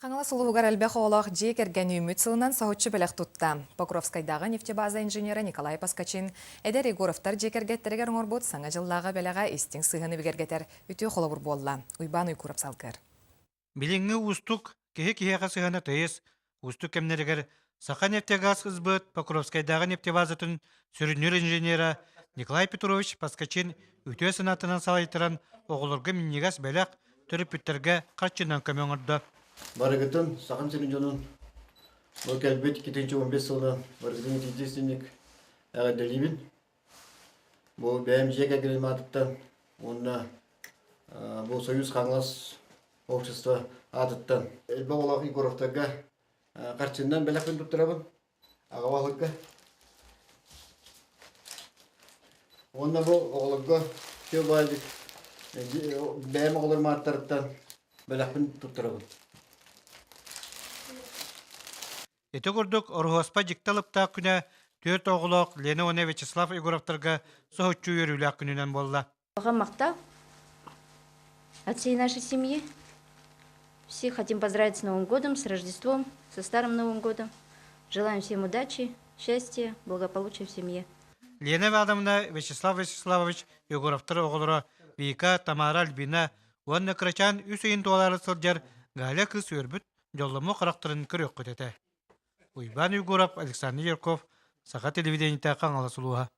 Хаҥалас улууһугар элбэх оҕолоох дьиэ кэргэн үүммүт сылынан соһуччу бэлэх тутта. Покровскайдааҕы нефтебаза инженера Николай Поскачин эдэр Егоровтар дьиэ кэргэттэригэр оҥорбут Саҥа дьыллааҕы бэлэҕэ истиҥ сыһыаны бигэргэтэр үтүө холобур буолла. Уйбаан Уйгуров салгыар. Билиҥҥи уустук, киһи киһиэхэ сыһыана тыйыс, уустук кэмнэригэр Саха нефтегаз СБ Покровскайдааҕы нефтебазатын сүрүннүүр инженера Николай Петрович Поскачин үтүө санаатынан салайтаран оҕолорго минньигэс бэлэх, төрөппүттэргэ харчынан көмө оҥордо. Барыгытын Сахам сирин дьонун бу кэлбит 2015 сылынан барыгытын итиитик эҕэрдэлиибин. Бу бэйэм дьиэ кэргэним аатыттан уонна бу Союз Хаҥалас общество аатыттан элбэх оҕолоох Егоровтарга харчынан бэлэхпин туттарабын аҕа баһылыкка. Уонна бу оҕолорго все баайдык бэйэм оҕолорум ааттарыттан бэлэхпин туттарабын. Ити курдук Ороһуоспа дьикти алыптаах күнэ түөрт оҕолоох Лена уонна Вячеслав Егоровтарга соһуччу үөрүүлээх күнүнэн буолла. Махтал от всей нашей семьи. Всех хотим поздравить с Новым годом, с Рождеством, со Старым Новым годом. Желаем всем удачи, счастья, благополучия в семье. Лена Ивановна, Вячеслав Вячеславович Егоровтар оҕолоро Вика, Тамара, Альбина уонна кырачаан үс ыйын туолаары сылдьар Галя кыыс үөрбүт дьолломмут харахтарын көрүөххүт этэ. Уйбаан Егоров, Александр Ярков, Саха телевидениетэ Хаҥалас улууһа.